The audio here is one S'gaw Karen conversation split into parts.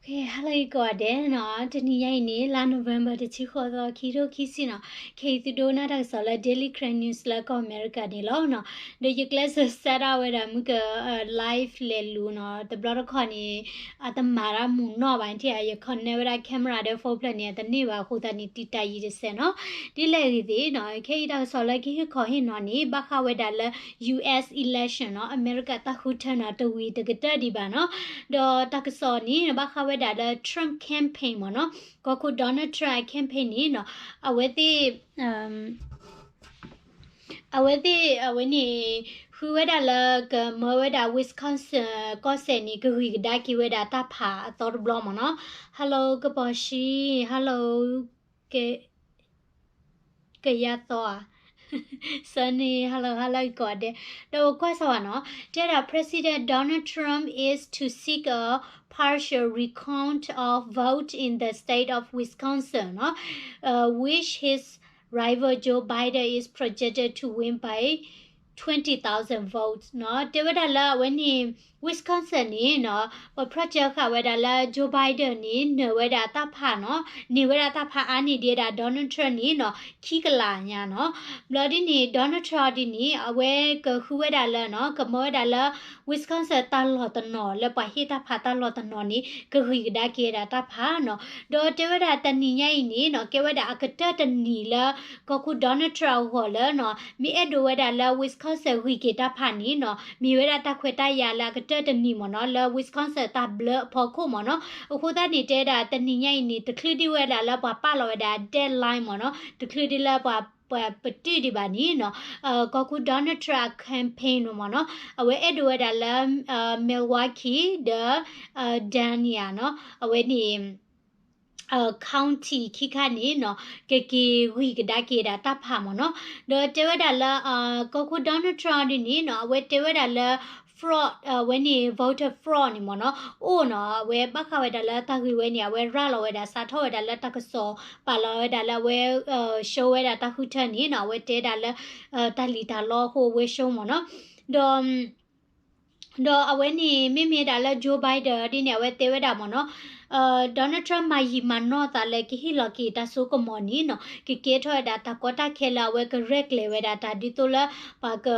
ကဲ hello ကိးဂၤဒဲးနီၤ, တနံၤညါအံၤန့ၣ် လါ November တဆံဃိးသီ ခံကထိခံဆံနီၤ, ခဲအံၤသုဒိကနၣ်တၢ်ကစီၣ်လၢ Daily Karen News လၢကီၢ်အမဲရကၤန့ၣ်လီၤနီၤ. ဒီးယကျဲးစၢး set up ဝဲဒၣ်မုၢ်က live လဲၤလူၤနီၤ, တဘျီတခီၣ်န့ၣ် အတမၤတၢ်မုာ်နီၣ်ဘၣ်, နထံၣ်ဧါ, ယ connect ဝဲဒၣ် camera ဒီး phone ဖျၢၣ်န့ၣ် အတန့ၢ်ဘၣ်အဃိသတးန့ၣ် တံာ်တာ်ယံာ်တစဲးနီၤ. ဒ်လဲၣ်ဂ့ၤသ့ၣ်နီၤ, ခဲအံၤတၢ်ကစီၣ်လၢကဟ့ၣ်ခီဟ့ၣ်နီၤန့ၣ် ဘၣ်ဃးဝဲဒၣ်လၢ U S election နီၤ, အမဲရကၤတၢ်ဃုထၢနီၤ တဝံၤတကတၢၢ်ဒံးဘၣ်နီၤ. ဒီးတၢ်ကစီၣ်န့ၣ် ဘၣ်ဃးဝဲဒၣ်လၢ Trump campaign မ့ၢ်နီၤ, ကီၢ်ခိၣ် Donald Trump အ campaign န့ၣ်နီၤ, အဝဲသ့ၣ် အဝဲသ့ၣ် အဝဲန့ၣ် ဃုဝဲဒၣ်လၢကမၢဝဲဒၣ် Wisconsin ကီၢ်စဲၣ်န့ၣ် ကဂံၢ်ကဒါက့ၤဝဲဒၣ်တၢ်ဖးအသီတဘျီမ့ၢ်နီၤ. Hello ကပီၤၡံ, hello က ကယၤသီဧါ, Sunny, hello hello ကိးဂၤဒဲး, ဒီးကွၢ်စၢ်ဝဲနီၤ, တဲဒၣ် President Donald Trump is to seek a partial recount of vote in the state of Wisconsin နီၤ, uh, which his rival Joe Biden is projected to win by twenty thousand votes နီၤ. တဲဝဲဒၣ်လၢအဝဲန့ၣ် Wisconsin န့ၣ်နီၤ, ပ project ဃာ်ဝဲဒၣ်လၢ Joe Biden န့ၣ် နၢၤဝဲဒၣ်တၢ်ဖးနီၤ, န့ၢ်ဝဲဒၣ်တၢ်ဖးအါန့ၢ်ဒံးဝဲဒၣ် Donald Trump န့ၣ်နီၤ ခံကလးညါနီၤ. ဘျီဒ်န့ၣ် Donald Trump ဒ်န့ၣ် အဝဲကဃုဝဲဒၣ်လၢနီၤ, ကမၢဝဲဒၣ်လၢ Wisconsin တၢ်လီၢ်တနီၤ လၢပှၤဟ့ၣ်တၢ်ဖးတၢ်လီၢ်တနီၤန့ၣ် ကဂံၢ်ကဒါက့ၤဝဲဒၣ်တၢ်ဖးနီၤ. ဒီးတဲဝဲဒၣ်တနံၤညါအံၤန့ၣ်နီၤ, ကဲဝဲဒၣ်အကတၢၢ်တနံၤလၢ ကီၢ်ခိၣ် Donald Trump အဂီၢ်လၢနီၤ, မ့ၢ်အဲၣ်ဒိးဝဲဒၣ်လၢ Wisconsin ဂံၢ်က့ၤတၢ်ဖးန့ၣ်နီၤ, မ့ၢ်ဝဲဒၣ်တၢ်ခွဲးတၢ်ယာ်လၢအကတၢၢ်တနံၤမ့ၢ်နီၤ, လၢ Wisconsin တၢ်ဘျၢအဖီခိၣ်မ့ၢ်နီၤ. အဃိသတးန့ၣ် တဲဒၣ်တနံၤညါအံၤန့ၣ် တချုးဒံးဝဲဒၣ်လၢပှၤပာ်လီၤဝဲဒၣ် deadline မ့ၢ်နီၤ, တချုးဒံးလၢပှၤ ပှၤပတုာ်ဒံးဘၣ်န့ၣ်နီၤ, ကီၢ်ခိၣ် Donald Trump အ campaign န့ၣ်မ့ၢ်နီၤ, အဝဲအဲၣ်ဒိးဝဲဒၣ်လၢ Milwaukee ဒီး Dania နီၤ, အဝဲန့ၣ် county ခံခါန့ၣ်နီၤ, ကက့ၤဂံၢ်ကဒါက့ၤဒၣ်တၢ်ဖးမ့ၢ်နီၤ. ဒီးတဲဝဲဒၣ်လၢ ကီၢ်ခိၣ် Donald Trump ဒ်န့ၣ်နီၤ, အဝဲတဲဝဲဒၣ်လၢ fraud ဝဲန့ၣ် voter fraud န့ၣ်မ့ၢ်နီၤ, အိၣ်နီၤ, အဝဲဘၣ်ဃးဝဲဒၣ်လၢတၢ်ဂ့ၢ်ဝဲန့ၣ် အဝဲရၤလီၤဝဲဒၣ် စးထီၣ်ဝဲဒၣ်လၢတၢ်ကစီၣ် ပာ်လီၤဝဲဒၣ်လၢအဝဲ show ဝဲဒၣ်တၢ်ဃုထၢန့ၣ်နီၤ, အဝဲတဲဒၣ်လၢ တၢ်လံၣ်တၢ်လီအဃိ အဝဲ show မ့ၢ်နီၤ. ဒီး ဒီးအဝဲန့ၣ် မ့မ့ၢ်ဒၣ်လၢ Joe Biden ဒ်န့ၣ် အဝဲတဲဝဲဒၣ်မ့ၢ်နီၤ, Donald Trump မၤယံာ်မၤနီၢ်သးလၢကဟ့ၣ်လီၤက့ၤတၢ်စိကမီၤန့ၣ်နီၤ, ကကဲထီၣ်ဝဲဒၣ်တၢ်ကီတၢ်ခဲလၢအဝဲကရဲၣ်ကျဲၤဝဲဒၣ်တၢ်ဒ်သိးလၢ ပှၤက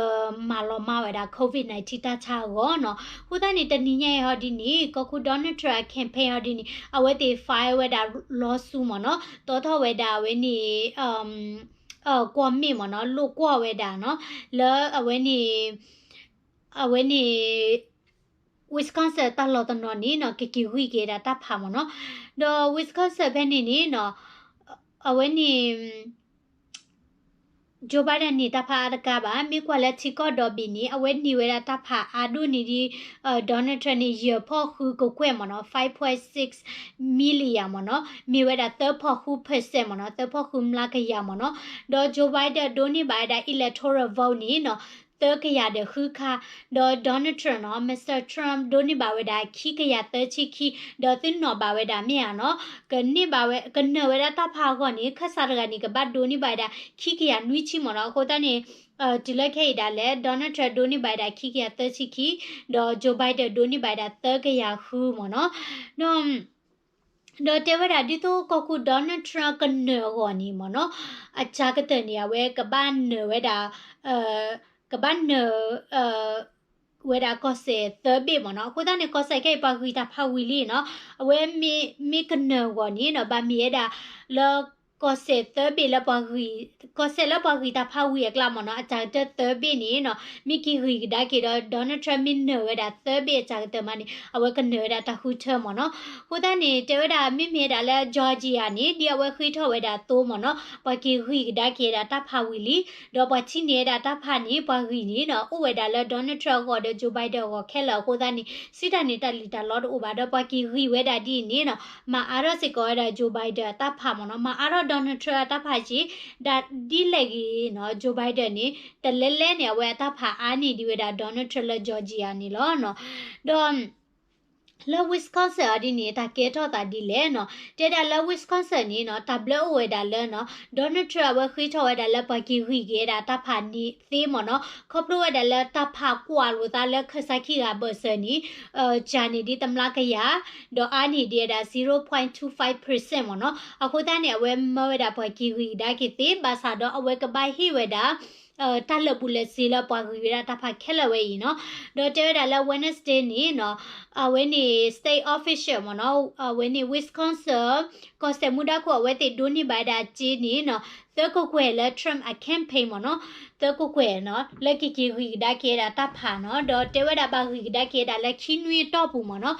မၤလီၤမၢ်ဝဲဒၣ် COVID nineteen တၢ်ဆါအဂီၢ်နီၤ. အဃိသတးန့ၣ် တနံၤညါအံၤဟီဒ်န့ၣ် ကီၢ်ခိၣ် Donald Trump အ campaign ဟီဒ်န့ၣ် အဝဲသ့ၣ် file ဝဲဒၣ် lawsuit မ့ၢ်နီၤ, တီထီၣ်ဝဲဒၣ်အဝဲန့ၣ် ကွီၢ်မ့ၣ်မ့ၢ်နီၤ, လိာ်ကွီၢ်ဝဲဒၣ်နီၤ, လၢအဝဲန့ၣ် အဝဲန့ၣ် Wisconsin တၢ်လီၢ်တနီၤန့ၣ်နီၤ ကက့ၤဂံၢ်က့ၤဒၣ်တၢ်ဖးမ့ၢ်နီၤ. ဒီး Wisconsin ဖဲန့ၣ်န့ၣ်နီၤ အဝဲန့ၣ် Joe Biden န့ၣ်တၢ်ဖးအါတကါဘၣ်, မ့ၢ်ကွၢ်လၢထံကီၢ်ဒီဘ့ၣ်န့ၣ် အဝဲန့ၢ်ဝဲဒၣ်တၢ်ဖးအါဒိၣ်န့ၢ်ဒံး Donald Trump န့ၣ် ယဲၢ်ဖီၣ်ဃုကကွဲၢ်မ့ၢ်နီၤ, five point six million မ့ၢ်နီၤ, မ့ၢ်ဝဲဒၣ်သၢဖီၣ်ဃု percent မ့ၢ်နီၤ, သၢဖီၣ်ဃုမျးကယၤမ့ၢ်နီၤ. ဒီး Joe Biden ဒိးန့ၢ်ဘၣ်ဝဲဒၣ် electoral vote န့ၣ်နီၤ သၢကယၤဒီးဃုခါ, ဒီး Donald Trump နီၤ, Mister Trump ဒိးန့ၢ်ဘၣ်ဝဲဒၣ်ခံကယၤသၢဆံခံ, ဒီးသုနီၣ်ဘၣ်ဝဲဒၣ်မ့ၢ်ဧါနီၤ, ကန့ၢ်ဘၣ်ဝဲ ကနၢၤဝဲဒၣ်တၢ်ဖးအဂီၢ်န့ၣ် ခၢၣ်စးတဂၤန့ၣ် ကဘၣ်ဒိးန့ၢ်ဘၣ်ဝဲဒၣ်ခံကယၤနွံဆံမ့ၢ်နီၤ. အဃိသတးန့ၣ် တုၤလၢခဲအံၤဒၣ်လဲာ် Donald Trump ဒိးန့ၢ်ဘၣ်ဝဲဒၣ်ခံကယၤသၢဆံခံ, ဒီး Joe Biden ဒိးန့ၢ်ဘၣ်ဝဲဒၣ်သၢကယၤဃုမ့ၢ်နီၤ. ဒီး ဒီးတဲဝဲဒၣ်ဒ်သိးကီၢ်ခိၣ် Donald Trump ကနၢၤအဂီၢ်န့ၣ်မ့ၢ်နီၤ, အစှၤကတၢၢ်န့ၣ် အဝဲကဘၣ်နၢၤဝဲဒၣ် ကဘၣ်နၢၤ ဝဲဒၣ်ကီၢ်စဲၣ်သၢဘ့ၣ်မ့ၢ်နီၤ. အဃိသတးန့ၣ် ကီၢ်စဲၣ်ခဲအံၤပှၤဂံၢ်တၢ်ဖးဝံၤလံနီၤ. အဝဲမ့ၢ် မ့ၢ်ကနၢၤအဂီၢ်န့ၣ်နီၤ ဘၣ်မ့ၢ်ဝဲဒၣ်လၢ ကီၢ်စဲၣ်သၢဘ့ၣ်လၢပှၤဂံၢ် ကီၢ်စဲၣ်လၢပှၤဂံၢ်တၢ်ဖးဝံၤအကျါမ့ၢ်နီၤ အစှၤကတၢၢ်သၢဘ့ၣ်န့ၣ်နီၤ မ့ၢ်က့ၤဂံၢ်ကဒါက့ၤဒီး Donald Trump မ့ၢ်နၢၤဝဲဒၣ်သၢဘ့ၣ်အစှၤကတၢၢ်မးန့ၣ် အဝဲကနၢၤဝဲဒၣ်တၢ်ဃုထၢမ့ၢ်နီၤ. အဃိသတးန့ၣ် တဲဝဲဒၣ်မ့မ့ၢ်ဝဲဒၣ်လၢ Georgia န့ၣ် ဒ်အဝဲဃ့ထီၣ်ဝဲဒၣ်သိမ့ၢ်နီၤ ပှၤက့ၤဂံၢ်ကဒါက့ၤဝဲဒၣ်တၢ်ဖးဝံၤလံ. ဒီးပှၤထံၣ်န့ၢ်ဝဲဒၣ်တၢ်ဖးန့ၣ် ပှၤဂံၢ်န့ၣ်နီၤ အိၣ်ဝဲဒၣ်လၢ Donald Trump အဂီၢ်ဒီး Joe Biden အဂီၢ်ခဲလၢာ်အဃိသတးန့ၣ် စံးတၢ်န့ၣ် တၢ်လံၣ်တၢ်လီတအိၣ်ဘၣ်ဒီး ပှၤက့ၤဂံၢ်ဝဲဒၣ်ဒ်အံၤန့ၣ်နီၤ မၤအါထီၣ်စ့ၢ်ကီးဝဲဒၣ် Joe Biden အတၢ်ဖးမ့ၢ်နီၤ မၤအါထီၣ် Donald Trump အတၢ်ဖးက့ၤ ဒ်လဲၣ်ဂ့ၤနီၤ Joe Biden န့ၣ် တလဲလဲၣ်န့ၣ် အဝဲအတၢ်ဖးအါန့ၢ်ဒံးဝဲဒၣ် Donald Trump လၢ Georgia န့ၣ်လီၤနီၤ. ဒီး လၢ Wisconsin အီၤဒ်န့ၣ် တၢ်ကဲထီၣ်သးဒ်လဲၣ်နီၤ. တဲဒၣ်လၢ Wisconsin န့ၣ်နီၤ တၢ်ဘျၢအိၣ်ဝဲဒၣ်လၢနီၤ Donald Trump အဝဲဃ့ထီၣ်ဝဲဒၣ်လၢပှၤက့ၤဂံၢ်က့ၤဝဲဒၣ်တၢ်ဖးန့ၣ်သ့မ့ၢ်နီၤ ခီဖျိဝဲဒၣ်လၢတၢ်ဖးကွၢ်လိာ်သးလၢခၢၣ်စးခံဂၤဘၢၣ်စၢၤန့ၣ် ကၢန့ၣ်ဒ်တမျးကယၤ ဒီးအါန့ၢ်ဒံးဝဲဒၣ် zero point two five percent မ့ၢ်နီၤ. အဃိသတးန့ၣ် အဝဲမၢဝဲဒၣ်ပှၤက့ၤဂံၢ်ကဒါက့ၤသ့ ဘၣ်ဆၣ်ဒီးအဝဲကဘၣ်ဟ့ၣ်ဝဲဒၣ် တၢ်လၢာ်ဘူၣ်လၢာ်စ့ၤလၢပှၤဂံၢ်ဝဲဒၣ်တၢ်ဖးခဲလၢာ်ဝဲအံၤနီၤ. ဒီးတဲဝဲဒၣ်လၢ Wednesday န့ၣ်နီၤ အဝဲန့ၣ် state official မ့ၢ်နီၤ အဝဲန့ၣ် Wisconsin ကီၢ်စဲၣ်မူဒါခိၣ် အဝဲသ့ၣ်ဒိးန့ၢ်ဘၣ်ဝဲဒၣ်စ့န့ၣ်နီၤ သၢကကွဲၢ်လၢ Trump အ campaign မ့ၢ်နီၤ သၢကကွဲၢ်နီၤ လၢကက့ၤဂံၢ်ကဒါက့ၤဝဲဒၣ်တၢ်ဖးနီၤ ဒီးတဲဝဲဒၣ်ဘၣ်ဂံၢ်ကဒါက့ၤဝဲဒၣ်လၢခံနွံအတီၢ်ပူၤမ့ၢ်နီၤ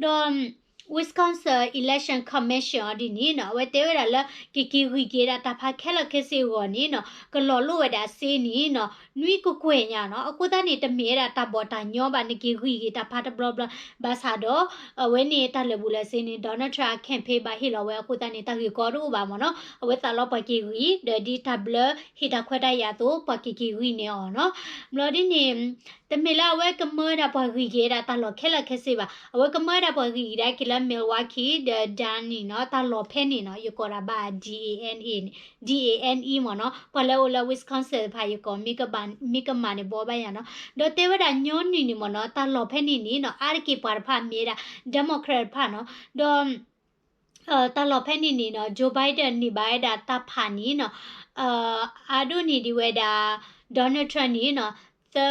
ဒီး Wisconsin Election Commission အီၤဒ်န့ၣ်နီၤ အဝဲတဲဝဲဒၣ်လၢ ကက့ၤဂံၢ်က့ၤဝဲဒၣ်တၢ်ဖးခဲလၢာ်ခဲဆ့အဂီၢ်န့ၣ်နီၤ ကလီၤလိၣ်ဝဲဒၣ်စ့န့ၣ်နီၤ နွံကကွဲၢ်ညါနီၤ. အဃိသတးန့ၣ် တမ့ၢ်ဝဲဒၣ်တၢ်ဘီၣ်တၢ်ညီဘၣ် နက့ၤဂံၢ်က့ၤတၢ်ဖးတဘျီဘျီ ဘၣ်ဆၣ်ဒီး အဝဲန့ၣ်တၢ်လၢာ်ဘူၣ်လၢာ်စ့န့ၣ် Donald Trump အ campaign ဘၣ်ဟ့ၣ်လီၤဝဲအဃိသတးန့ၣ် တၢ်ဂ့ၢ်ကီတအိၣ်ဘၣ်မ့ၢ်နီၤ. အဝဲသးလီပှၤက့ၤဂံၢ် ဒီးဒ်တၢ်ဘျၢဟ့ၣ်တၢ်ခွဲးတၢ်ယာ်အသိး ပှၤက့ၤက့ၤဂံၢ်န့ၢ်အီၤနီၤ. ဘျီဒ်န့ၣ် တမ့ၢ်လၢအဝဲကမၢဝဲဒၣ်ပှၤဂံၢ်က့ၤဝဲဒၣ်တၢ်လီၢ်ခဲလၢာ်ခဲဆ့ဘၣ်. အဝဲကမၢဝဲဒၣ်ပှၤဂံၢ်ကဒါက့ၤလၢ Milwaukee ဒီး Downey နီၤ တၢ်လီၢ်ဖဲန့ၣ်နီၤ ယကိးဒၣ်ဘၣ် D A N A န့ၣ် D A N E မ့ၢ်နီၤ. ပှၤလၢအိၣ်လၢ Wisconsin တဖၣ် ယကိး မ့ၢ်ကမၣ်န့ၣ် ဘှီဘၣ်ယၤနီၤ. ဒီးတဲဝဲဒၣ်ညီနုၢ်န့ၣ်မ့ၢ်နီၤ တၢ်လီၢ်ဖဲန့ၣ်န့ၣ်နီၤ အါတက့ၢ်ပှၤတဖၣ်မ့ၢ်ဝဲဒၣ် Democrat တဖၣ်နီၤ. ဒီး တၢ်လီၢ်ဖဲန့ၣ်န့ၣ်နီၤ Joe Biden န့ၢ်ဘၣ်ဝဲဒၣ်တၢ်ဖးန့ၣ်နီၤ အါဒိၣ်န့ၢ်ဒံးဝဲဒၣ် Donald Trump န့ၣ်နီၤ သၢ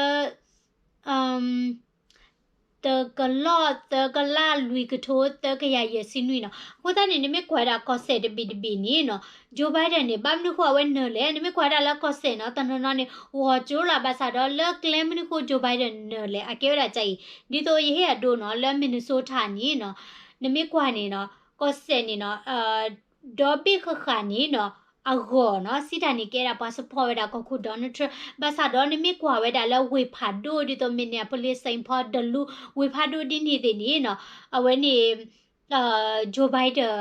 တကလီၢ်သၢကလးလွံၢ်ကထိသၢကယၤယဲၢ်ဆံနွံနီၤ. အဃိသတးန့ၣ် နမ့ၢ်ကွၢ်ဝဲဒၣ်ကီၢ်စဲၣ်တဘ့ၣ်တဘ့ၣ်န့ၣ်နီၤ Joe Biden န့ၣ် ဘၣ်မနုၤဃိအဝဲနၢၤလဲၣ်. နမ့ၢ်ကွၢ်ဝဲဒၣ်လၢကီၢ်စဲၣ်နီၤ တနီၤနီၤန့ၣ် ဂီၤကၠိလီၤ ဘၣ်ဆၣ်ဒီးလၢကျဲမနုၤဃိ Joe Biden နၢၤလဲၣ် အကဲဝဲဒၣ်ကအံၤ ဒ်သိးယဟ့ၣ်အဒိနီၤ လၢ Minnesota န့ၣ်နီၤ နမ့ၢ်ကွၢ်န့ၣ်နီၤ ကီၢ်စဲၣ်န့ၣ်နီၤ ဒီဘ့ၣ်ဃၣ်ဃၣ်န့ၣ်နီၤ အဂီၢ်နီၤ စံးတၢ်န့ၣ်ကဲဒၣ်ပှၤ support ဝဲဒၣ်ကီၢ်ခိၣ် Donald Trump ဘၣ်ဆၣ်ဒီးနမ့ၢ်ကွၢ်ဝဲဒၣ်လၢဝ့ၢ်ဖးဒိၣ်ဒ်သိး Minneapolis, Saint Paul, Duluth ဝ့ၢ်ဖးဒိၣ်ဒ်န့ၣ်သ့ၣ်န့ၣ်နီၤ အဝဲန့ၣ် Joe Biden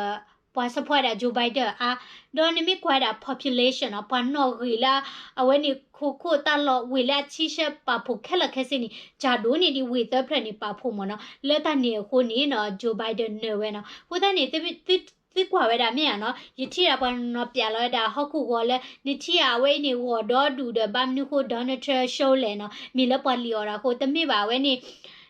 ပှၤ support ဝဲဒၣ် Joe Biden အါ ဒီးနမ့ၢ်ကွၢ်ဝဲဒၣ် population နီၤ ပှၤနီၣ်ဂံၢ်လၢ အဝဲန့ၣ်ခိၣ်ခိၣ်တၢ်လီၢ်ဝ့ၢ်လၢအဆံဆၢပာ်ဖှိၣ်ခဲလၢာ်ခဲဆ့န့ၣ် ကၢဒိၣ်န့ၢ်ဒံးဝ့ၢ်သၢဖျၢၣ်န့ၣ်ပာ်ဖှိၣ်မ့ၢ်နီၤ လၢတၢ်န့ၣ်အဃိန့ၣ်နီၤ Joe Biden နၢၤဝဲနီၤ အဃိသတးန့ၣ် သုကွၢ်ဝဲဒၣ်မ့ၢ်ဧါနီၤ ယထံၣ်ဒၣ်ပှၤနီၤနီၤပျးလီၤဝဲဒၣ်ဟီၣ်ခိၣ်ဂီၤလၢ နထံၣ်ဧါ အဝဲအံၤန့ၣ် ဂီၤဒီဒူၣ်ဒီး ဘၣ်မနုၤဃိ Donald Trump ရှုံးလဲၣ်နီၤ မ့ၢ်လၢပှၤလံၣ်အီၣ်တၢ်အဃိ တမ့ၢ်ဘၣ် အဝဲန့ၣ်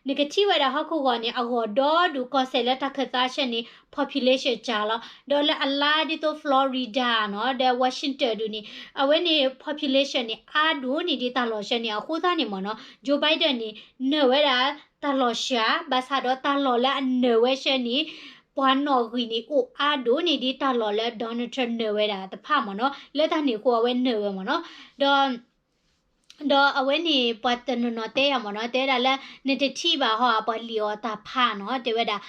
နကထံၣ်ဝဲဒၣ်ဟီၣ်ခိၣ်ဂီၤန့ၣ် အဂီၤဒီဒူၣ်ကီၢ်စဲၣ်လၢတၢ်ခၢၣ်သးဆၢန့ၣ် population ကၢလီၤ ဒီးလၢအလါဒ်သိး Florida နီၤ ဒီး Washington ဒူၣ်န့ၣ် အဝဲန့ၣ် population န့ၣ် အါဒိၣ်န့ၢ်ဒံးတၢ်လီၢ်ဆှၢန့ၣ် အဃိသတးန့ၣ်မ့ၢ်နီၤ Joe Biden န့ၣ် နၢၤဝဲဒၣ် တၢ်လီၢ်ဆှၢ ဘၣ်ဆၣ်ဒီးတၢ်လီၢ်လၢအနၢၤဝဲဆှၢန့ၣ် ပှၤနီၣ်ဂံၢ်န့ၣ် အိၣ်အါဒိၣ်န့ၢ်ဒံးတၢ်လီၢ်လၢ Donald Trump နၢၤဝဲဒၣ်တဖၣ်မ့ၢ်နီၤ လၢတၢ်န့ၣ်အဃိအဝဲနၢၤဝဲမ့ၢ်နီၤ ဒီး ဒီးအဝဲန့ၣ် ပှၤတနီၤနီၤတဲယၤမ့ၢ်နီၤ တဲဝဲဒၣ်လၢ နတထံၣ်ဘၣ်ဟီ ပှၤလံၣ်အီၣ်တၢ်ဖးနီၤ တဲဝဲဒၣ်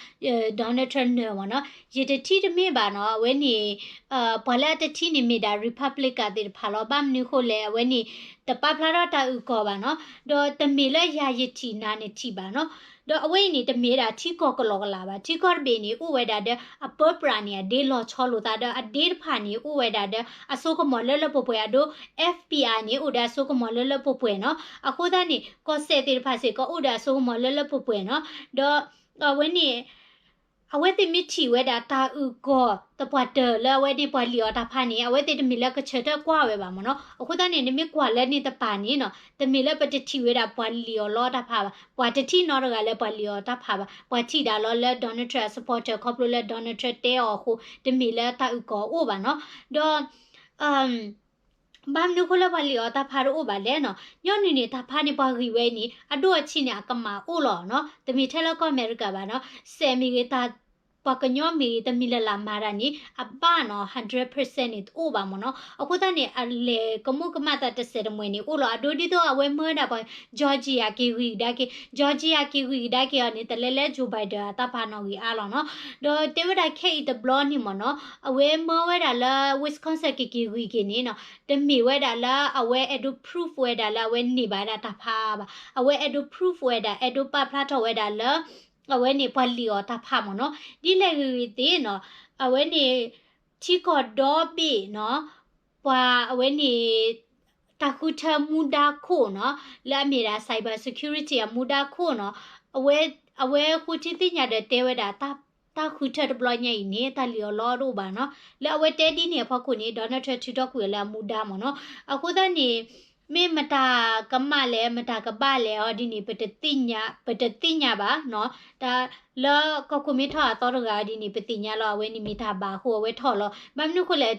Donald Trump နၢၤမ့ၢ်နီၤ ယတထံၣ်တမ့ၢ်ဘၣ်နီၤ အဝဲန့ၣ် ပှၤလၢအတထံၣ်န့ၣ်မ့ၢ်ဒၣ် Republican သ့ၣ်တဖၣ်လီၤ ဘၣ်မနုၤဃိလဲၣ် အဝဲန့ၣ် တပာ်ဖျါထီၣ်တၢ်အုၣ်ကီၤဘၣ်နီၤ ဒီးတမ့ၢ်လၢယၤယထံၣ်နၤနထံၣ်ဘၣ်နီၤ ဒီးအဝဲအံၤန့ၣ် တမ့ၢ်ဝဲဒၣ်ထံကီၢ်ကလီကလးဘၣ် ထံကီၢ်တဘ့ၣ်န့ၣ် အိၣ်ဝဲဒၣ်ဒီး အပၢပြးန့ၣ် အဒ့လီၤဆီလိာ်သးဒီး အဒ့တဖၣ်န့ၣ် အိၣ်ဝဲဒၣ်ဒီး အစိကမီၤလၢလၢပှဲၤပှဲၤ အဒိ FBI န့ၣ် အိၣ်ဒီးအစိကမီၤလၢလၢပှဲၤပှဲၤနီၤ အဃိသတးန့ၣ် ကီၢ်စဲၣ်သ့ၣ်တဖၣ်စ့ၢ်ကီး အိၣ်ဒီးအစိကမီၤလၢလၢပှဲၤပှဲၤနီၤ ဒီး အဝဲန့ၣ် အဝဲသ့ၣ်မ့ၢ်ထံၣ်ဝဲဒၣ်တၢ်အုၣ်ကီၤ သပှၢ်တၢၢ်လၢအဝဲန့ၣ်ပှၤလံၣ်အီၣ်တၢ်ဖးန့ၣ် အဝဲသ့ၣ်တမ့ၢ်လၢကဆၢထၢၣ်ကွၢ်ဝဲဘၣ်မ့ၢ်နီၤ အဃိသတးန့ၣ် နမ့ၢ်ကွၢ်လၢန့ၣ်တပၤန့ၣ်နီၤ တမ့ၢ်လၢပတထံၣ်ဝဲဒၣ်ပှၤလံၣ်အီၣ်လီတၢ်ဖးဘၣ် ပှၤတထံၣ်နီတဂၤလၢပှၤလံၣ်အီၣ်တၢ်ဖးဘၣ် ပှၤထံၣ်ဒၣ်လီၤလၢ Donald Trump အ supporter ခီဖျိလၢ Donald Trump တဲအီၤအဃိ တမ့ၢ်လၢတၢ်အုၣ်ကီၤအိၣ်ဘၣ်နီၤ ဒီး ဘၣ်မနုၤအဃိလၢပှၤလံၣ်အီၣ်တၢ်ဖးတအိၣ်ဘၣ်လဲၣ်နီၤ ညီနုၢ်န့ၣ် တၢ်ဖးန့ၣ်ပှၤဂံၢ်ဝဲအံၤန့ၣ် အဒိၣ်အဆံးန့ၣ် အကမၣ်အိၣ်လီၤနီၤ တမ့ၢ်ထဲလၢကီၢ်အမဲရကၤဘၣ်နီၤ စဲးမ့ၢ်ဂ့ၤ တၢ် ပှၤကညီမ့ၢ်ဂ့ၤ တမံၤလၢ်လၢ်မၤတၢ်န့ၣ် အဘၣ်နီၤ hundred percent န့ၣ် တအိၣ်ဘၣ်မ့ၢ်နီၤ အဃိသတးန့ၣ် အလဲၤကမူၣ်ကမၣ်သးတစဲးတမှဲၤန့ၣ် အိၣ်လီၤ အဒိဒ်သိးအဝဲမၢဝဲဒၣ်ပှၤ Georgia က့ၤဂံၢ်ကဒါက့ၤ Georgia က့ၤဂံၢ်ကဒါက့ၤအီၤန့ၣ် တလဲၤလၢ Joe Biden အတၢ်ဖးနီၣ်ဂံၢ်အါလီၤနီၤ ဒီးတဲဝဲဒၣ်ခဲအံၤတဘျီန့ၣ်မ့ၢ်နီၤ အဝဲမၢဝဲဒၣ်လၢ Wisconsin က့ၤက့ၤဂံၢ်က့ၤန့ၣ်နီၤ တမ့ၢ်ဝဲဒၣ်လၢအဝဲအဲၣ်ဒိး prove ဝဲဒၣ်လၢအဝဲန့ၢ်ဘၣ်ဝဲဒၣ်တၢ်ဖးဘၣ် အဝဲအဲၣ်ဒိး prove ဝဲဒၣ် အဲၣ်ဒိးပာ်ဖျါထီၣ်ဝဲဒၣ်လၢ အဝဲန့ၣ်ပှၤလံၣ်အီၤတၢ်ဖးမ့ၢ်နီၤ ဒ်လဲၣ်ဂ့ၤဂ့ၤသ့ၣ်နီၤ အဝဲန့ၣ် ထံကီၢ်ဒီဘ့ၣ်နီၤ ပှၤအဝဲန့ၣ် တၢ်ဃုထၢမူဒါခိၣ်နီၤ လၢအမ့ၢ်ဒၣ် cyber security အမူဒါခိၣ်နီၤ အဝဲဃိထံသ့ၣ်ညါဒီးတဲဝဲဒၣ် တၢ်ဃုထၢတဘျီညါအံၤန့ၣ် တၢ်လံၣ်အီၤလီအီၤတအိၣ်ဘၣ်နီၤ. လၢအဝဲတဲဒ်န့ၣ်အဖီခိၣ်န့ၣ် Donald Trump ထုးထီၣ်ကွံာ်အီၤလၢအမူဒါမ့ၢ်နီၤ. အဃိသတးန့ၣ် မ့ၢ်မတၤကမၣ်လဲၣ် မတၤကဘၣ်လဲၣ်အီၤဒ်န့ၣ် ပတသ့ၣ်ညါဘၣ်နီၤ. တၢ်လၢကီၢ်ခိၣ်မ့ၢ်ထီၣ်အသီတဂၤအီၤဒ်န့ၣ် ပသ့ၣ်ညါလီၤ အဝဲန့ၣ်မ့ၢ်တၢ်ဘၣ်အဃိအဝဲထီၣ်လီၤ. ဘၣ်မနုၤအဃိလဲၣ်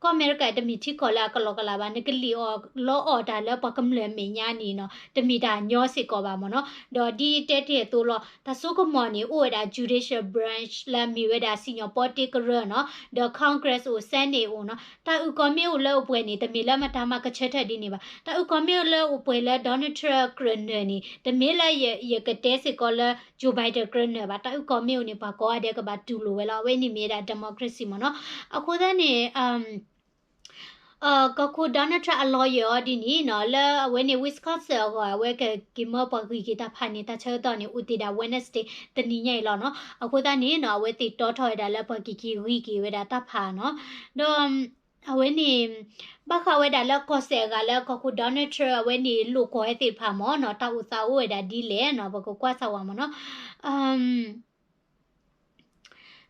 ကီၢ်အမဲရကၤတမ့ၢ်ထံကီၢ်လၢအကလီကလီဘၣ်, နကလံၣ်အီၤလီအီၤတၢ်လၢပှၤကမျၢၢ်အမဲာ်ညါန့ၣ်နီၤ တမ့ၢ်တၢ်ညီစ့ၢ်ကီးဘၣ်မ့ၢ်နီၤ. ဒီးဒ်တဲတ့ၢ်အသိးလီၤ တၢ်စိကမီၤန့ၣ် အိၣ်ဝဲဒၣ် judicial branch လၢအမ့ၢ်ဝဲဒၣ်စံၣ်ညီၣ်ပီတ့ကရၢနီၤ, ဒီး Congress အိၣ် Senate အိၣ်နီၤ. တၢ်အုၣ်ကီၤမ့ၢ်အိၣ်လၢအပှဲၤန့ၣ် တမ့ၢ်လၢမတၤမးကဆၢထၢၣ်ဒ်န့ၣ်ဘၣ်. တၢ်အုၣ်ကီၤမ့ၢ်အိၣ်လၢအပှဲၤလၢ Donald Trump ကြၢးနၢၤန့ၣ် တမ့ၢ်လၢယကတဲစ့ၢ်ကီးလၢ Joe Biden ကြၢးနၢၤဘၣ်. တၢ်အုၣ်ကီၤမ့ၢ်အိၣ်န့ၣ် ပှၤကိးဂၤဒဲးကဘၣ်တူၢ်လိာ်ဝဲလီၤ. အဝဲန့ၣ်မ့ၢ်ဝဲဒၣ် democracy မ့ၢ်နီၤ. အဃိသတးန့ၣ် ကီၢ်ခိၣ် Donald Trump အ lawyer အီၤဒ်န့ၣ်နီၤ လၢအဝဲန့ၣ် Wisconsin အဂီၢ် အဝဲကက့ၤမၢပှၤဂံၢ်က့ၤတၢ်ဖးန့ၣ် တၢ်ဆၢကတီၢ်န့ၣ် အိၣ်တ့ၢ်ဒၣ် Wednesday တနံၤညါအံၤလီၤနီၤ. အဃိသတးန့ၣ်နီၤ အဝဲသ့ၣ်တီထီၣ်ဝဲဒၣ်လၢပှၤကက့ၤဂံၢ်က့ၤဝဲဒၣ်တၢ်ဖးနီၤ. ဒီး အဝဲန့ၣ် ဘၣ်ဃးဝဲဒၣ်လၢကီၢ်စဲၣ်အဂၤလၢကီၢ်ခိၣ် Donald Trump အဝဲန့ၣ်လိာ်ကွီၢ်ဝဲသ့ၣ်တဖၣ်မ့ၢ်နီၤ တၢ်အိၣ်သးအိၣ်ဝဲဒၣ်ဒ်လဲၣ်နီၤ ပကကွၢ်စၢ်ဝဲမ့ၢ်နီၤ.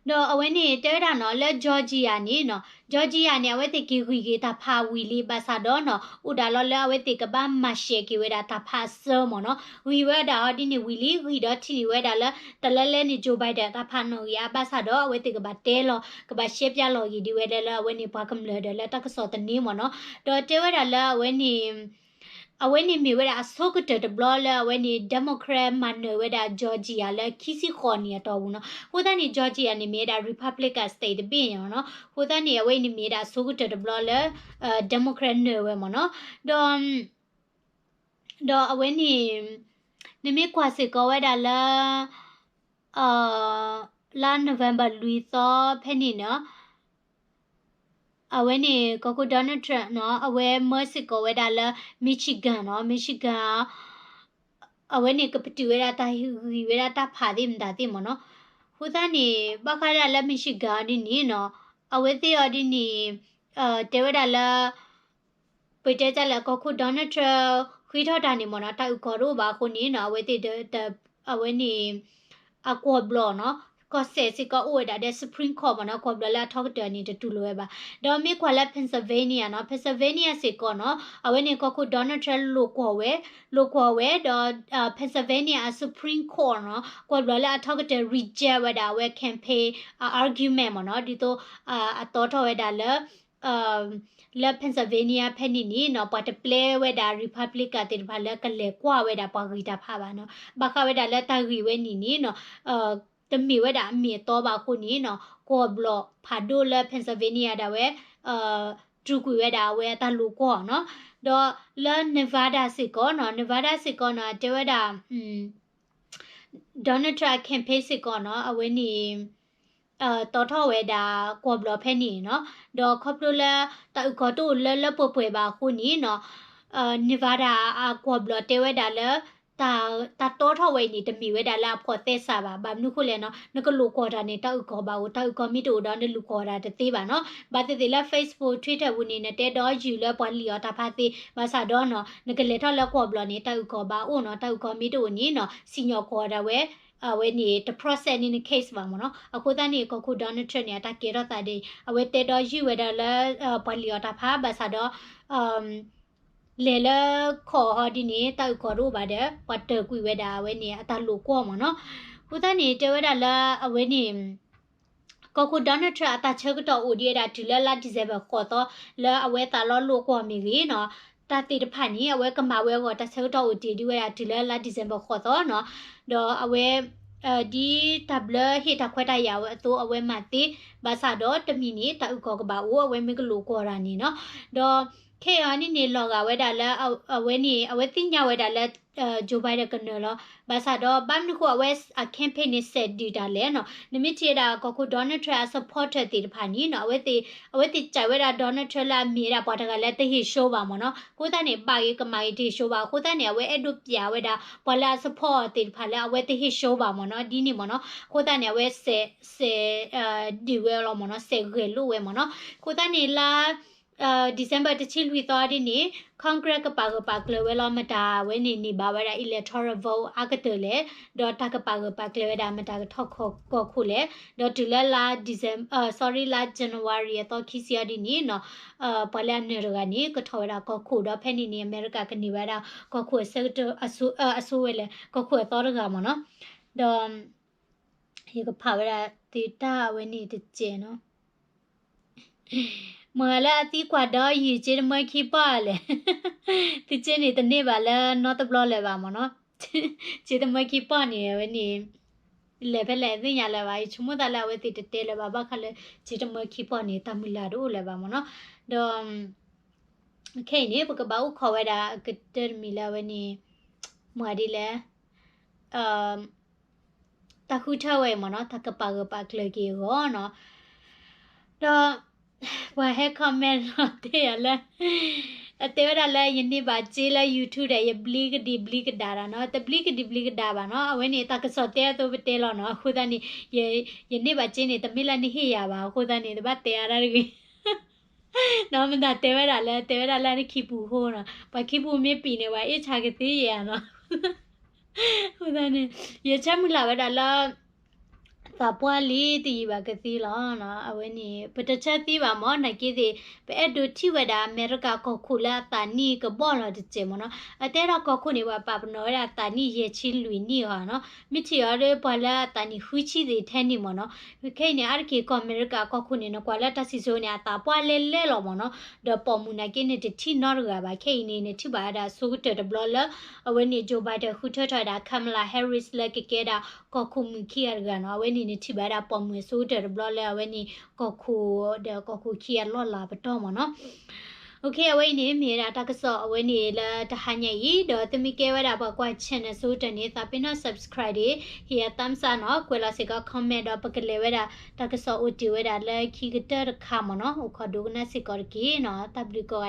ဒီးအဝဲန့ၣ်တဲဝဲဒၣ်နီၤ လၢ Georgia န့ၣ်နီၤ Georgia န့ၣ် အဝဲသ့ၣ်က့ၤဂံၢ်က့ၤတၢ်ဖးဝံၤလံ ဘၣ်ဆၣ်ဒီးနီၤ အိၣ်ဒၣ်လီၤလၢအဝဲသ့ၣ်ကဘၣ်မၤရှဲးက့ၤဝဲဒၣ်တၢ်ဖးအစၢမ့ၢ်နီၤ. ဂံၢ်ဝဲဒၣ်အီၤဒ်န့ၣ်ဝံၤလံ ဂံၢ်ဒီးထံၣ်န့ၢ်ဝဲဒၣ်လၢ တလၢလဲန့ၣ် Joe Biden တၢ်ဖးနီၣ်ဂံၢ်အါ ဘၣ်ဆၣ်ဒီးအဝဲသ့ၣ်ကဘၣ်တဲလီၤ ကဘၣ်ရှဲပၠးလီၤဂ့ၤဒ်ဝဲဒၣ်လၢအဝဲန့ၣ်ပှၤကမျၢၢ်ဒီးလၢတၢ်ကစီၣ်သန့မ့ၢ်နီၤ. ဒီးတဲဝဲဒၣ်လၢအဝဲန့ၣ် အဝဲန့ၣ်မ့ၢ်ဝဲဒၣ်အဆိကတၢၢ်တဘျီလၢအဝဲန့ၣ် Democrat မၤနၢၤဝဲဒၣ် Georgia လၢခံဆံဃိးနံၣ်အတီၢ်ပူၤနီၤ. အဃိသတးန့ၣ် Georgia န့ၣ်မ့ၢ်ဝဲဒၣ် Republican state တဘ့ၣ်ညါနီၤ. အဃိသတးန့ၣ် အဝဲအံၤန့ၣ်မ့ၢ်ဝဲဒၣ်အဆိကတၢၢ်တဘျီလၢ Democrat နၢၤဝဲမ့ၢ်နီၤ. ဒီး ဒီးအဝဲန့ၣ် နမ့ၢ်ကွၢ်စ့ၢ်ကီးဝဲဒၣ်လၢ လါ November လွံၢ်သီဖဲန့ၣ်နီၤ အဝဲန့ၣ် ကီၢ်ခိၣ် Donald Trump နီၤ အဝဲမၢစ့ၢ်ကီးဝဲဒၣ်လၢ Michigan နီၤ Michigan အဝဲန့ၣ်ကပတုာ်ဝဲဒၣ်တၢ်ဂံၢ်ဝဲဒၣ်တၢ်ဖးသ့ၣ်မတၤသ့ၣ်မ့ၢ်နီၤ. အဃိသတးန့ၣ် ဘၣ်ဃးဒၣ်လၢ Michigan ဒ်န့ၣ်နီၤ အဝဲသ့ၣ်အီၤဒ်န့ၣ် တဲဝဲဒၣ်လၢ ပတဲတၢ်လၢကီၢ်ခိၣ် Donald Trump ဃ့ထီၣ်တၢ်န့ၣ်မ့ၢ်နီၤ တၢ်အုၣ်ကီၤတအိၣ်ဘၣ်အဃိန့ၣ်နီၤ အဝဲသ့ၣ် အဝဲန့ၣ် အကွီၢ်ဘျီၣ်နီၤ ကီၢ်စဲၣ်စ့ၢ်ကီးအိၣ်ဝဲဒၣ်ဒီး Supreme Court မ့ၢ်နီၤ ကွီၢ်ဘျီၣ်လၢအထီကတၢၢ်န့ၣ် တတူၢ်လိာ်ဝဲဘၣ်. ဒီးမ့ၢ်ကွၢ်လၢ Pennsylvania နီၤ Pennsylvania စ့ၢ်ကီးနီၤ အဝဲန့ၣ်ကီၢ်ခိၣ် Donald Trump လိာ်ကွီၢ်ဝဲ လိာ်ကွီၢ်ဝဲ ဒီး Pennsylvania အ Supreme Court နီၤ ကွီၢ်ဘျီၣ်လၢအထီကတၢၢ် reject ဝဲဒၣ်အဝဲ campaign argument မ့ၢ်နီၤ ဒ်သိး အတီထီၣ်ဝဲဒၣ်လၢ လၢ Pennsylvania ဖဲန့ၣ်န့ၣ်နီၤ ပှၤတပျဲဝဲဒၣ် Republican သ့ၣ်တဖၣ်လၢကလဲၤကွၢ်ဝဲဒၣ်ပှၤဂံၢ်တၢ်ဖးဘၣ်နီၤ. ဘၣ်ဃးဝဲဒၣ်လၢတၢ်ဂ့ၢ်ဝဲန့ၣ်န့ၣ်နီၤ တမ့ၢ်ဝဲဒၣ်အမ့ၢ်အတီဘၣ်အဃိန့ၣ်နီၤ ကွီၢ်ဘျီၣ်ဖးဒိၣ်လၢ Pennsylvania ဒၣ်ဝဲ တြူာ်ကွံာ်ဝဲဒၣ်အဝဲအတၢ်လိာ်ကွီၢ်နီၤ. ဒီးလၢ Nevada စ့ၢ်ကီးနီၤ Nevada စ့ၢ်ကီးနီၤ တဲဝဲဒၣ် Donald Trump အ campaign စ့ၢ်ကီးနီၤ အဝဲန့ၣ် တီထီၣ်ဝဲဒၣ်ကွီၢ်ဘျီၣ်ဖဲန့ၣ်နီၤ. ဒီးခီဖျိလၢတၢ်အုၣ်ကီၤတအိၣ်လၢလၢပှဲၤပှဲၤဘၣ်အဃိန့ၣ်နီၤ Nevada အကွီၢ်ဘျီၣ်တဲဝဲဒၣ်လၢ တၢ်တီထီၣ်ဝဲအံၤန့ၣ် တမ့ၢ်ဝဲဒၣ်လၢအဖိးသဲစးဘၣ်. ဘၣ်မနုၤအဃိလဲၣ်နီၤ နကလိာ်ကွီၢ်တၢ်န့ၣ် တၢ်အုၣ်ကီၤဘၣ်အိၣ် တၢ်အုၣ်ကီၤမ့ၢ်တအိၣ်ဒီးနလိာ်ကွီၢ်တၢ်တသ့ဘၣ်နီၤ. ဘၣ်သ့ၣ်သ့ၣ်လၢ Facebook Twitter ပူၤန့ၣ် နတဲဒီးယုၢ်လၢပှၤလံၣ်အီၤတၢ်ဖးသ့ ဘၣ်ဆၣ်ဒီးနီၤ နကလဲၤထီၣ်လၢကွီၢ်ဘျီၣ်န့ၣ် တၢ်အုၣ်ကီၤဘၣ်အိၣ်နီၤ တၢ်အုၣ်ကီၤမ့ၢ်တအိၣ်န့ၣ်နီၤ စံၣ်ညီၣ်ကွီၢ်ဒၣ်ဝဲ အဝဲန့ၣ် တ process န့ၣ်န case ဘၣ်မ့ၢ်နီၤ. အဃိသတးန့ၣ် ကီၢ်ခိၣ် Donald Trump န့ၣ် အတၢ်ကဲထီၣ်သးဒ်အံၤ အဝဲတဲဒီးယုၢ်ဝဲဒၣ်လၢ ပှၤလံၣ်အီၤတၢ်ဖး ဘၣ်ဆၣ်ဒီး လဲၤလၢခီၣ်ဟီဒ်န့ၣ် တၢ်အုၣ်ကီၤတအိၣ်ဘၣ်ဒီး ပှၤတၢၢ်ကွံာ်ဝဲဒၣ်အဝဲန့ၣ် အတၢ်လိာ်ကွီၢ်မ့ၢ်နီၤ. အဃိသတးန့ၣ် တဲဝဲဒၣ်လၢအဝဲန့ၣ် ကီၢ်ခိၣ် Donald Trump အတၢ်ဆၢကတီၢ်အိၣ်ဒံးဝဲဒၣ်တုၤလၢလါ December ဃိးသီ လၢအဝဲသးလီလိာ်ကွီၢ်မ့ၢ်ဂ့ၤနီၤ တၢ်သ့ၣ်တဖၣ်န့ၣ် အဝဲကမၤဝဲအဂီၢ် တၢ်ဆၢကတီၢ်အိၣ်တ့ၢ်ဒံးဝဲဒၣ်တုၤလၢလါ December ဃိးသီနီၤ. ဒီးအဝဲ ဒ်တၢ်ဘျၢဟ့ၣ်တၢ်ခွဲးတၢ်ယာ်အသိး အဝဲမၤသ့ ဘၣ်ဆၣ်ဒီးတမံၤန့ၣ် တၢ်အုၣ်ကီၤကဘၣ်အိၣ် အဝဲမ့ၢ်ကလိာ်ကွီၢ်တၢ်န့ၣ်နီၤ. ဒီးခဲအံၤအီၤန့ၣ်န့ၣ် လီၤဂာ်ဝဲဒၣ်လၢ အဝဲန့ၣ် အဝဲသ့ၣ်ညါဝဲဒၣ်လၢ Joe Biden ကနၢၤလီၤ. ဘၣ်ဆၣ်ဒီး ဘၣ်မနုၤဃိအဝဲအ campaign န့ၣ် စဲးဒုးတၢ်လဲၣ်နီၤ. နမ့ၢ်ထံၣ်ဝဲဒၣ်ကီၢ်ခိၣ် Donald Trump အ supporter သ့ၣ်တဖၣ်န့ၣ်နီၤ အဝဲသ့ၣ် အဝဲသ့ၣ်စံးဝဲဒၣ် Donald Trump လၢအမ့ၢ်ဝဲဒၣ်ပှၤတဂၤလၢတဟ့ၣ်ဆှိဘၣ်မ့ၢ်နီၤ. အဃိသတးန့ၣ် ဘၣ်ဂ့ၤကမၣ်ဂ့ၤတဟ့ၣ်ဆှိဘၣ်. အဃိသတးန့ၣ် အဝဲအဲၣ်ဒိးပျးဝဲဒၣ် ပှၤလၢအ support အီၤသ့ၣ်တဖၣ်လၢအဝဲတဟ့ၣ်ဆှိဘၣ်မ့ၢ်နီၤ ဒ်န့ၣ်မ့ၢ်နီၤ. အဃိသတးန့ၣ် အဝဲစဲး စဲး ဒုးဝဲလီၤမ့ၢ်နီၤ စဲးဂဲၤလိာ်ဝဲမ့ၢ်နီၤ. အဃိသတးန့ၣ် လါ December တဆံလွံၢ်သီဒ်န့ၣ် Congress ကပာ်ဂၢၢ်ပာ်ကျၢၤဝဲလီၤ မတၤဝဲန့ၣ်န့ၢ်ဘၣ်ဝဲဒၣ် electoral vote အါကတၢၢ်လဲၣ်, ဒီးတၢ်ကပာ်ဂၢၢ်ပာ်ကျၢၤဝဲဒၣ်မတၤကထီၣ်ကီၢ်ခိၣ်လဲၣ်, ဒီးတုၤလၢလါ December, sorry, လါ January အသီခံဆံအံၤဒ်န့ၣ်နီၤ, ပှၤလၢအနၢၤတဂၤန့ၣ် ကထီၣ်ဝဲဒၣ်ကီၢ်ခိၣ် ဒီးဖဲန့ၣ်န့ၣ် အမဲရကၤကန့ၢ်ဝဲဒၣ်ကီၢ်ခိၣ် အဆိဝဲလဲၣ် ကီၢ်ခိၣ်အသီတဂၤမ့ၢ်နီၤ, ဒီး ယကဖးဝဲဒၣ်သုတၢ်အဝဲန့ၣ်တစဲးနီၤ, မ့ၢ်လၢအသံကွၢ်ဒီးယုၢ် စ့တမၢခံပီၢ်လဲၣ်, သုစ့န့ၣ်တန့ၢ်ဘၣ်လၢနီတဘျီလၢၤဘၣ်မ့ၢ်နီၤ, စ့တမၢခံပီၢ်န့ၣ် အဝဲန့ၣ် လဲၤဖဲလဲၣ်သ့ၣ်ညါလၢၤဘၣ်, ယဆိကမိၣ်သးလၢအဝဲသ့ၣ်တတဲလၢၤဘၣ် ဘၣ်ဃးလၢ စ့တမၢခံပီၢ်န့ၣ် တၢ်မုၢ်လၢ်တအိၣ်လၢၤဘၣ်မ့ၢ်နီၤ, ဒီး ခဲအံၤန့ၣ် ပကဘၣ်အိၣ်ခိးဝဲဒၣ်အကတၢၢ်တမံၤလၢအဝဲန့ၣ် မ့ၢ်ဒ်လဲၣ် တၢ်ဃုထၢဝဲအံၤမ့ၢ်နီၤ, တၢ်ကပာ်ဂၢၢ်ပာ်ကျၢၤက့ၤအဂီၢ်နီၤ, ဒီး ပှၤဟဲ comment လီၤတဲာ်ယၤလၢ အတဲဝဲဒၣ်လၢယန့ၢ်ဘၣ်စ့လၢ YouTube ဒီး ယဘျံကဒံဘျံကဒါတၢ်နီၤ, တဘျံကဒံဘျံကဒါဘၣ်နီၤ, အဝဲန့ၣ် တၢ်ကစီၣ်တဲအသိးပတဲလီၤနီၤ, အဃိသတးန့ၣ် ယန့ၢ်ဘၣ်စ့န့ၣ် တမ့ၢ်လၢနဟ့ၣ်ယၤဘၣ်, အဃိသတးန့ၣ် တဘၣ်တဲအါတၢ်တဂ့ၤ နီၤ, မတၤတဲဝဲဒၣ်လၢ တဲဝဲဒၣ်လၢနခံပူၤအဃိနီၤ, ပှၤခံပူၤမ့ၢ်ပံာ်န့ၣ် ပှၤအ့ၣ်ဆါကသ့ယဲၢ်နီၤ, အဃိသတးန့ၣ် ယဆၢမုၢ်လၢ်ဝဲဒၣ်လၢ သးပှၢ်လံတယံာ်ဘၣ်ကသ့လီၤနီၤ, အဝဲန့ၣ် ပတဆၢသ့ဘၣ်မ့ၢ် နာ်က့သ့ၣ် ပအဲၣ်ဒိးထံၣ်ဝဲဒၣ်အမဲရကၤကီၢ်ခိၣ်လၢအသးနံၣ်ကဘီၣ်လီၤတစဲးမ့ၢ်နီၤ, အတဲဒၣ်ကီၢ်ခိၣ်န့ၣ် ပှၤပာ်ပနီၣ်ဝဲဒၣ်သးနံၣ်ယဲၢ်ဆံလွံၢ်နံၣ်အီၤနီၤ, မ့ၢ်ထံၣ်အီၤဒီးပှၤလၢအသးနံၣ်ဃုဆံသ့ၣ်ထဲန့ၣ်မ့ၢ်နီၤ, ခဲအံၤန့ၣ် အါတက့ၢ်ကီၢ်အမဲရကၤကီၢ်ခိၣ်န့ၣ် နကွၢ်လၢတၢ်စံၣ်စိၤန့ၣ် အသးပှၢ်လဲၢ်လဲၢ်လီၤမ့ၢ်နီၤ, ဒီးပိာ်မုၣ်နာ်က့န့ၣ်တထံၣ်နီတဂၤဘၣ်, ခဲအံၤန့ၣ် နထံၣ်ဘၣ်ဝဲဒၣ်အဆိကတၢၢ်တဘျီလၢ အဝဲန့ၣ် Joe Biden ဃုထၢထီၣ်ဝဲဒၣ် Kamala Harris လၢကကဲဒၣ်ကီၢ်ခိၣ်မုၣ်ခံဂၤတဂၤနီၤ, အဝဲန့ၣ် နထံၣ်ဘၣ်ဝဲဒၣ်ပိာ်မုၣ်အဆိကတၢၢ်တဘျီလၢအဝဲန့ၣ် ကီၢ်ခိၣ်ဒီးကီၢ်ခိၣ်ခံဂၤလီၢ်လၤပတီၢ်မ့ၢ်နီၤ. အဝဲအံၤန့ၣ် မ့ၢ်ဝဲဒၣ်တၢ်ကစီၣ်အဝဲန့ၣ်လၢတဟါညါအံၤ, ဒီးသုမ့ၢ်ကဲဝဲဒၣ်ပှၤကွၢ် channel အဆိကတၢၢ်န့ၣ် သးပ့ၤနီၣ် subscribe ဒံး ဟ့ၣ်ယၤ thumbs up နီၤ, ကွဲးလီၤစ့ၢ်ကီး comment ဒီးပကလဲၤဝဲဒၣ်တၢ်ကစီၣ်အိၣ်တ့ၢ်ဝဲဒၣ်လၢခံကတၢၢ်တခါမ့ၢ်နီၤ, အိၣ်ခိးဒိကနၣ်စ့ၢ်ကီးတက့ၢ်နီၤ, တၢ်ဘျုးကိးဂၤ